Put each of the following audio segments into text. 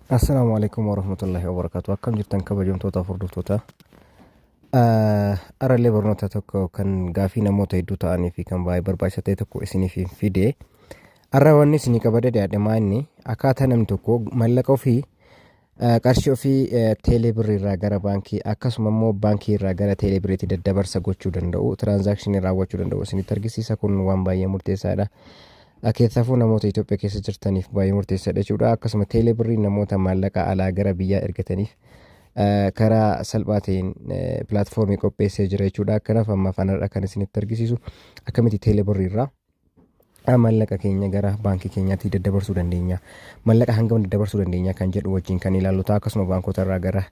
Assalaamu alaikum warahmatullahi wabarakatuh. Akkam jirtan, kabajamtoota hordoftoota? Arallee barnoota tokko kan gaafii namoota hedduu ta'anii fi kan baay'ee barbaachisaa ta'e tokko isiniif fide. Arra wanni isinii qabadee dhiyaadhe maa inni akkaataa namni tokko mallaqa ofii, qarshii ofii teelee birrii irraa gara baankii, akkasuma immoo baankii irraa gara teelee birriitti daddabarsa gochuu danda'u, transaction raawwachuu danda'u isinitti argisiisa. Kun waan baay'ee murteessaadha. Keessaafuu namoota Itoophiyaa keessa jirtaniif baay'ee murteessaadha jechuudha. Akkasuma teelee birrii namoota maallaqa alaa gara biyyaa ergataniif karaa salphaa ta'een platform qopheessee jira jechuudha. Kanaaf amma afaan kan isinitti argisiisu akkamitti teelee birrii irraa maallaqa keenya gara baankii keenyaatti daddabarsuu dandeenya. Maallaqa hangam daddabarsuu dandeenya kan jedhu wajjin kan ilaallu ta'a. Akkasuma baankota irraa gara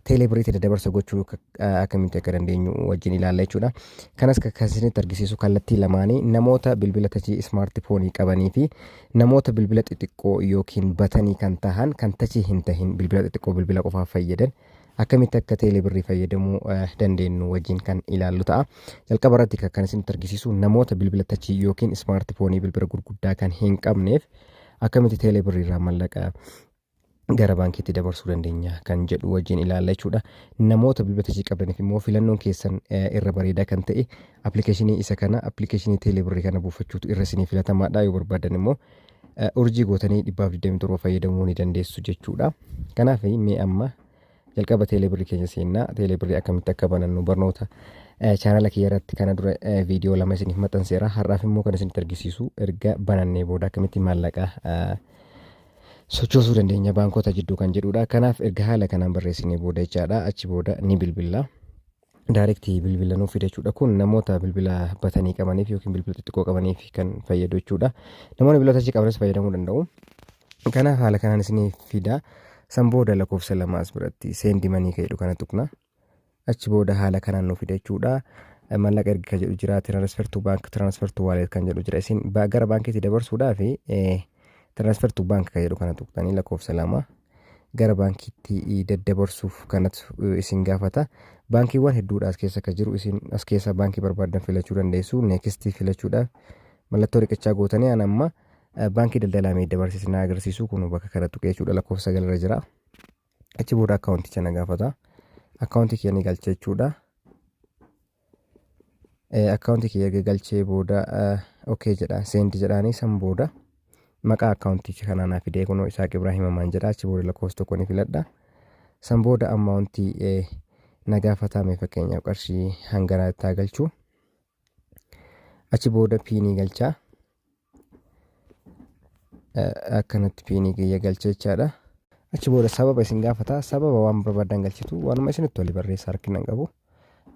teelee birriitti daddabarsa gochuu akkamitti akka dandeenyu wajjin ilaalla jechuudha. Kanas kan isinitti argisiisu kallattii lamaanii, namoota bilbila touch smartphone qabanii fi namoota bilbila xixiqqoo yookiin button kan tahan, kan touch hin tahin, bilbila xixiqqoo bilbila qofaaf fayyadan akkamitti akka teelee birrii fayyadamuu dandeenyu wajjin kan ilaallu ta'a. Jalqaba irratti kan isinitti argisiisu namoota bilbila touch yookiin smartphone, bilbila gurguddaa kan hin qabneef akkamitti teelee birrii irraa maallaqa gara baankiitti dabarsuu dandeenya kan jedhu wajjin ilaalla jechuudha. Namoota bilbila touch qabaniif immoo filannoon keessan irra bareedaa kan ta'e application isa kana, application teelee birrii kana buufachuutu irra isinii filatamaadha. Yoo barbaadan immoo urjii gootanii 127 fayyadamuu ni dandeessu jechuudha. Kanaaf mee amma jalqaba teelee birrii keenya seennaa. Teelee birrii akkamitti akka banannu barnoota channel kiyya irratti kana dura viidiyoo lama isiniif maxxanseera. Har'aaf immoo kan isinitti argisiisu erga banannee booda akkamitti maallaqa sochoosuu dandeenya baankota jidduu kan jedhudha. Kanaaf erga haala kanaan barreessinee booda jechaadha. Achi booda ni bilbilla. Direct bilbila nuuf fida jechuudha. Kun namoota bilbila button qabaniif yookiin bilbila xixiqqoo qabaniif kan fayyadu jechuudha. Namoonni bilbila touch qabanis fayyadamuu danda'u. Kanaaf haala kanaan isinii fida. San booda lakkoofsa 2 as biratti "send money" kan jedhu kana tuqna. Achi booda haala kanaan nuuf fida jechuudha. Maallaqa ergi kan jedhu jira. Transfer to bank, transfer to wallet kan jedhu jira. Isin gara baankiitti dabarsuudhaaf "transfer to bank" kan jedhu kana tuqxanii lakkoofsa 2 gara baankiitti daddabarsuuf kanatu isin gaafata. Baankiiwwan hedduudha as keessa kan jiru. Isin as keessa baankii barbaadan filachuu dandeessu. Next filachuudhaaf mallattoo riqichaa gootanii, an amma baankii daldalaa mee dabarsiisna agarsiisu kun bakka kana tuqee jechuudha, lakkoofsa 9 irra jira. Achi booda akkaawunticha na gaafata. Akkaawuntii kiyya ni galcha jechuudha. Akkaawuntii kiyya erga galchee booda okay jedha, send jedhaanii. San booda maqaa akkaawunticha kanaa naa fidee, kunoo Isaaq Ibraahim Amaan jedha. Achi booda lakkoofsa 1 ni filadha. San booda amount na gaafatame, fakkeenyaaf qarshii hanganaa itti haa galchu. Achi booda PIN galchaa. Akkanatti PIN kiyya galcha jechaadha. Achi booda sababa isin gaafata. Sababa waan barbaadan galchitu, waanuma isinitti tole barreessaa, rakkina hin qabu.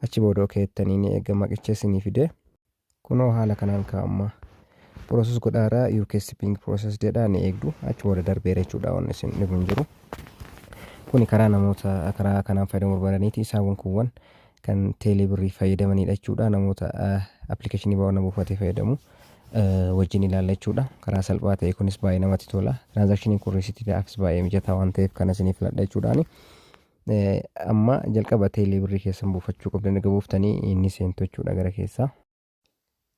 Achi booda okay jettanii ni eega maqicha isinii fide. Kunoo haala kanaan kaa'amma. Process godhaara, "your case being processed" jedha, ni eegdu. Achi booda darbeera jechuudha, waan isin dhibu hin jiru. Kuni karaa namoota karaa kanaan fayyadamuu barbaadaniiti. Isaawwan kuuwwan kan teelee birrii fayyadamanidha jechuudha. Namoota application baa'oo buufatee fayyadamu wajjin ilaalla jechuudha. Karaa salphaa ta'e kunis baay'ee namatti tola. Transactioniin kun receiptiidhaafis baay'ee mijataa waan ta'eef kana isiniif filadha jechuudhaani. Amma jalqaba teelee birrii keessan buufachuu qabdan. Erga buuftanii inni seentu jechuudha gara keessaa.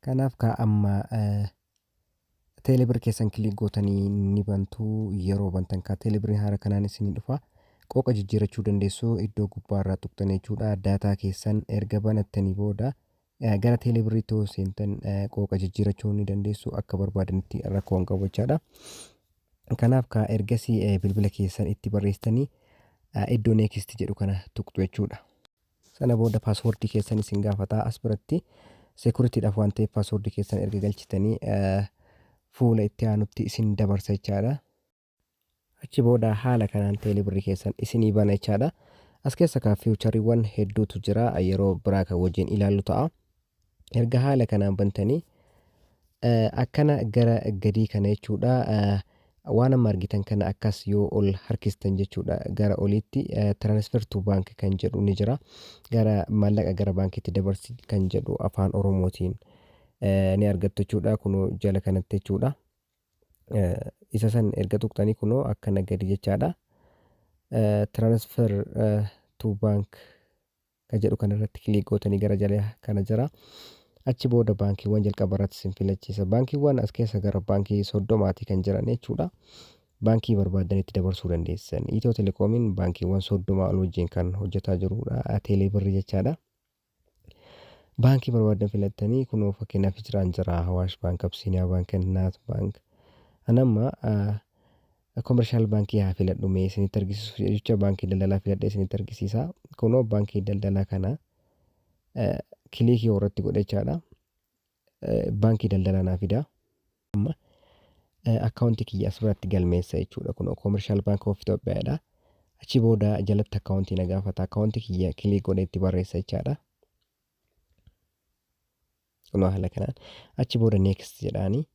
Kanaaf kaa amma teelee birrii keessan click gootanii ni bantu. Yeroo bantan kaa teelee birrii haala kanaan isinii dhufa. Qooqa jijjiirachuu dandeessu iddoo gubbaarraa tuqxan jechuudha. Data keessan erga banattanii booda gara teelee birriitti yoo seentan qooqa jijjiirachuu ni dandeessu, akka barbaadanitti, rakkoo hin qabu jechaadha. Kanaaf kaa ergasii bilbila keessan itti barreessitanii iddoo "next" jedhu kana tuqxu jechuudha. Sana booda password keessan isin gaafata. As biratti securitydhaaf waan ta'eef password keessan erga galchitanii fuula itti aanutti isin dabarsa jechaadha. Achi booda haala kanaan teelee birrii keessan isinii bana jechaadha. As keessa kaa featureiiwwan hedduutu jira, yeroo biraa kan wajjin ilaallu ta'a. Erga haala kanaan bantanii akkana gara gadii kana jechuudha. Waan amma argitan kana akkas yoo ol harkistan jechuudha, gara oliitti "transfer to bank" kan jedhu ni jira. Gara maallaqa gara baankiitti dabarsi kan jedhu afaan Oromootiin ni argattu jechuudha. Kunoo jala kanatti jechuudha. Isa san erga tuqxanii kunoo akkana gadi jechaadha. "Transfer to bank" kan jedhu kanarratti click gootanii gara jala kana jira. Achi booda baankiiwwan jalqaba irratti isin filachiisa. Baankiiwwan as keessa gara baankii 30ti kan jiran jechuudha. Baankii barbaaddanitti dabarsuu dandeessan. Itiyoo Telekoomiin baankiiwwan 30 ol wajjin kan hojjetaa jirudha. Teelee birrii jechaadha. Baankii barbaadan filattanii, kunoo fakkeenyaaf jiraan jira Awaash Baank, Absiiniyaa Baank, Naat Baank. An amma Commercial Baankii haa filadhu mee isinitti argisiisuuf jecha, baankii daldalaa filadhee isinitti argisiisa. Kunoo baankii daldalaa kana click irratti godhe jechaadha. Baankii daldalaa naa fida. Amma akkaawuntii kiyya as biratti galmeessa jechuudha. Kunoo Commercial Bank of Itoophiyaadha. Achi booda jalatti akkaawuntii na gaafata. Akkaawuntii kiyya click godhee itti barreessa jechaadha. Kunoo haala kanaan achi booda next jedhaanii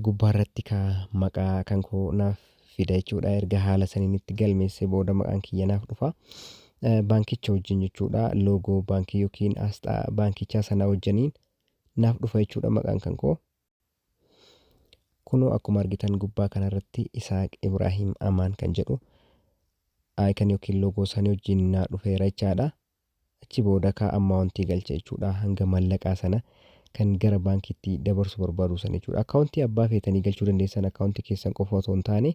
gubbaa irratti ka maqaa kan koo naaf fida jechuudha. Erga haala saniin itti galmeesse booda maqaan kiyya naaf dhufa. Baankicha wajjin jechuudha. Loogoo baankii yookiin asxaa baankichaa sana wajjiniin naaf dhufa jechuudha maqaan kan koo. Kunoo akkuma argitan gubbaa kanarratti Isaaq Ibraahim Amaan kan jedhu icon yookiin loogoo isaanii wajjin naa dhufeera jechaadha. Achi booda kaa ammaawuntii galcha jechuudha. Hanga mallaqaa sana kan gara baankiitti dabarsuu barbaadu sana jechuudha. Akkaawuntii abbaa feetanii galchuu dandeessan, akkaawuntii keessan qofa otoo hin taane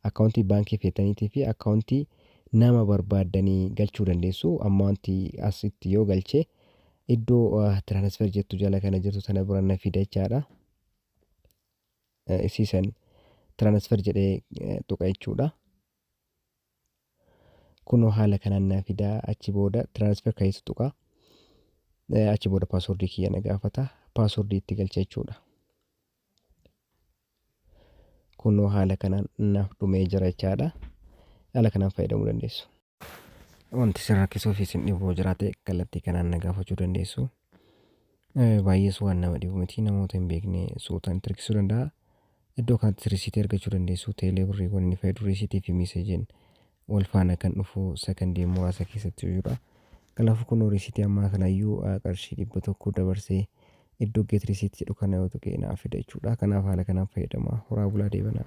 akkaawuntii baankii feetaniitii fi akkaawuntii nama barbaaddanii galchuu dandeessu. Ammaawuntii asitti yoo galche iddoo transfer jettu jala kana jirtu sana bira na fida jechaadha. Isiisan transfer jedhee tuqa jechuudha. Kunoo haala kanaan naa fidaa, achi booda transfer keessa tuqa. Achi booda paaswordii kiyya na gaafata. Paaswordii itti galcha jechuudha. Kunoo haala kanaan naaf dhumee jira jechaadha. Haala kanaan fayyadamuu dandeessu. Wanti isin rakkisuu fi isin dhibu jiraate kallattii kanaan na gaafachuu dandeessu. Baay'ees waan nama dhibu miti, namoota hin beekne suutaan itti rakkisuu danda'a. Iddoo kanatti risiitii argachuu dandeessu. Teelee birrii waan inni fayyadu risiitii fi miiseejiin wal faana kan dhufu sekondii muraasa keessatti jechuudha. Kanaafuu kunoo risiitii ammaa kanayyuu qarshii 100 dabarsee iddoo get receipt jedhu kana yoo tuqe naaf fida jechuudha. Kanaaf haala kanaan fayyadama. Horaa bulaa, deebanaa.